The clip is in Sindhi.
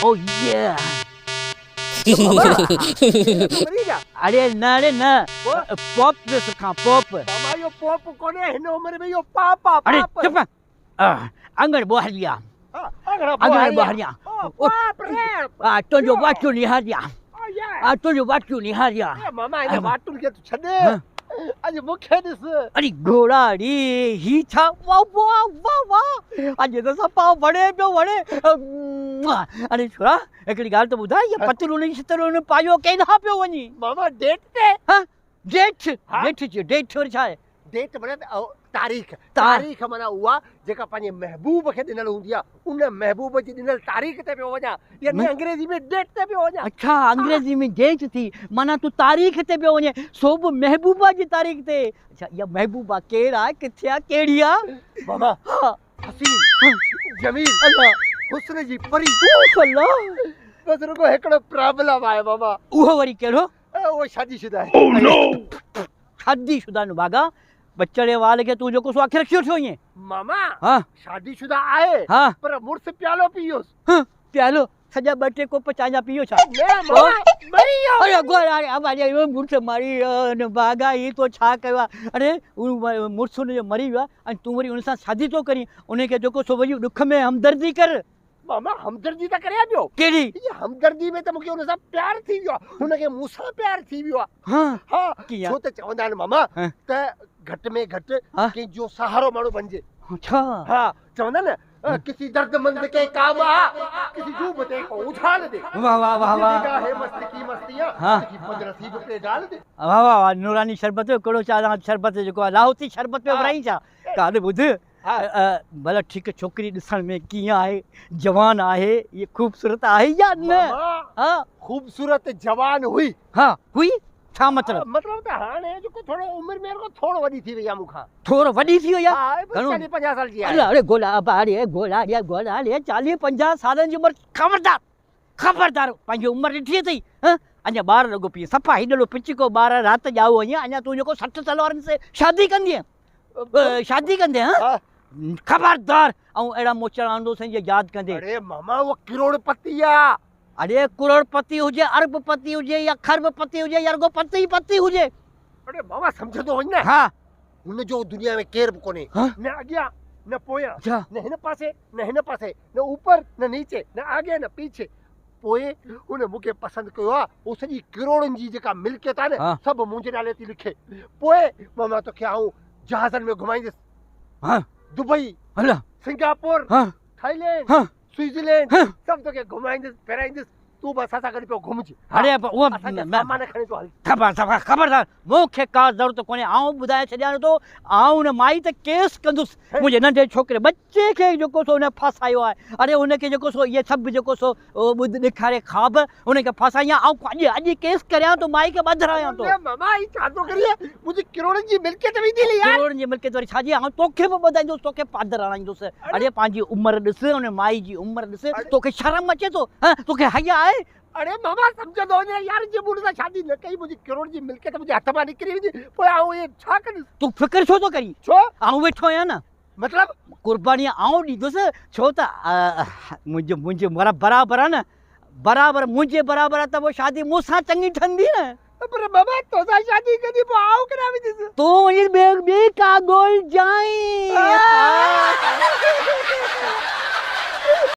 او يا. اڙي نه اڙي نه پوپ پيو سکان پوپ. ماما اهو پوپ ڪونهي هن عمر ۾ اهو پاپ آ پاپ. اڙي چپ اڱڻ ٻوهاريا اڱڻ ٻوهاريا تنهنجو واٽون نهاريا تنهنجو واٽون نهاريا. ماما هن واٽن کي تون ڇڏ اڄ مون کي ڏس. اڙي گهوڙا ڙي هي ڇا واه واه واه واه اڄ ته صفا وڻي پيو وڻي. اڙي ڇورا هڪڙي ڳالهه ته ٻڌاء هيء پتلون شتلون پايو ڪيڏانهن پيو وڃين؟ ماما ڊيٽ تي. ها ڊيٽ ڊيٽ چيو ڊيٽ وري ڇا آهي؟ ڊيٽ معنيٰ تاريخ تاريخ معنيٰ اها جيڪا پنهنجي محبوب کي ڏنل هوندي آهي ان محبوب جي ڏنل تاريخ تي پيو وڃان يعني انگريزي ۾ ڊيٽ تي پيو وڃان. اڇا انگريزي ۾ ڊيٽ ٿي معنيٰ تون تاريخ تي پيو وڃين سو به محبوبه جي تاريخ تي. اڇا اها محبوبه ڪير آهي ڪٿي آهي ڪهڙي آهي؟ ماما ها حسين جميل الله حسن جي پري. اوف الله. بس رڳو هڪڙو پرابلم آهي ماما. اهو وري ڪهڙو؟ اهو شادي شده آهي. Oh no. شادي شده نڀاڳا ٻچڙي وال کي تون جيڪو سو آکي رکيو ٿيو ائين. ماما ها شادي شده آهي ها پر مڙس پيالو پي ويس. ها پيالو سڄا ٻه ٽي ڪوپ چانهه جا پي ويو ڇا؟ نه ماما مري ويو. اڙي گورا اڙي ابا جي مڙس مري ويو نڀاڳا هي تو ڇا ڪيو آهي اڙي مڙس ان جو مري ويو آهي ۽ تون وري ان سان شادي ٿو ڪرين ان کي جيڪو سو وري ڏک ۾ همدردي ڪر. ماما همدردي ته ڪريان پيو. ڪهڙي؟ هي همدردي ۾ ته مونکي هن سان پيار ٿي ويو آهي هن کي مون سان پيار ٿي ويو آهي. ها ها ڪيئن؟ ڇو ته چوندا آهن ماما ته گهٽ ۾ گهٽ ڪنهن جو سهارو ماڻهو بنجي. اڇا. ها چوندا آهن نه ڪسي درد مند ڪي ڪام آ ڪسي ڊوبتي ڪو اڇال the. واه واه واه واه. نگاهه مست ڪي مستيان ڪسي بد نصيب پي ڊال the. واه واه واه نوراني شربت جو ڪهڙو چا شربت جيڪو آهي لاهوتي شربت پيو ورهائين ڇا؟ ڳالهه ٻڌ ڀلا ٺيڪ ڇوڪري ڏسڻ ۾ ڪيئن آهي جوان آهي يا خوبصورت آهي يا نه؟ ها خوبصورت جوان هئي. ها هئي ڇا مطلب؟ مطلب ته هاڻي جيڪو ٿورو عمر ۾ رڳو ٿورو وڏي ٿي وئي آهي مون کان. ٿورو وڏي ٿي وئي آهي؟ ها چاليهه پنجاهه سال جي آهي. اڙي گولا ابا اڙي گولا اڙي گولا اڙي چاليهه پنجاهه سالن جي عمر خبردار خبردار پنهنجي عمر ڏٺي اٿئي ها اڃا ٻار لڳو پيئي صفا هيڏڙو پچڪو ٻار رات ڄائو آهين اڃا تون جيڪو 60 سال وارن سي شادي ڪندين شادي ڪندين ها خبردار آئون اهڙا موچڙا آندو سين جي ياد ڪندي. اڙي ماما اهو ڪروڙ پتي آ. اڙي ڪروڙ پتي هجي ارب پتي هجي يا کرب پتي هجي يا رڳو پتي ئي پتي هجي. اڙي ماما سمجهندو وڃ نه. ها. هن جو دنيا ۾ ڪير به ڪونهي نه اڳيان نه پويان نه هن پاسي نه هن پاسي نه اوپر نه نيچي نه آگي نه پيڇي. پوء هن مون کي پسند ڪيو آ هو سڄي ڪروڙن جي جيڪا ملڪيت آ نه سڀ منهنجي نالي ٿي لکي. پوء ماما توکي آئون جهازن ۾ گهمائيندس. دبئي، سنگاپور، ٿائيلينڊ، سوئٽزرلينڊ سڀ توکي گهمائيندس ڦيرائيندس تون به اسان سان گڏ پيو گهمج. اڙي اهو اسان جا سامان کڻي تون هل. خبردار خبردار مون کي ڪا ضرورت ڪونهي آئون ٻڌائي ڇڏيان ٿو آئون ان مائي تي ڪيس ڪندس منهنجي ننڍي ڇوڪري ٻچي کي جيڪو سو ان ڦاسايو آهي اڙي ان کي جيڪو سو اهي سڀ جيڪو سو ٻڌ ڏيکاري خواب ان کي ڦاسايان آئون اڄ اڄ ڪيس ڪريان ٿو مائي کي ٻڌرايان ٿو. اڙي ماما هي ڇا ٿو ڪرين منهنجي ڪروڙن جي ملڪيت ويندي هلي يار. ڪروڙن جي ملڪيت وري ڇا جي آئون توکي به ٻڌائيندس توکي پادر هڻائيندس اڙي پنهنجي عمر ڏس ان مائي جي عمر ڏس توکي شرم اچي ٿو هان توکي حيا آهي. اڙي ماما سمجهندو وڃ نه يار جي مون سان شادي نه ڪئي منهنجي ڪروڙ جي ملڪيت منهنجي هٿ مان نڪري ويندي پوء آئون اهي ڇا ڪندس. تون فڪر ڇو ٿو ڪرين. ڇو؟ آئون ويٺو آهيان نه. مطلب؟ قرباني آئون ڏيندس ڇو ته منهنجو منهنجي برابر آهي نه برابر منهنجي برابر آهي ته پوء شادي مون سان چڱي ٺهندي نه. پر بابا توسان شادي ڪندي پوء آئون ڪيڏانهن ويندس؟ تون وڃي ٻي ڪا ڳولجانء.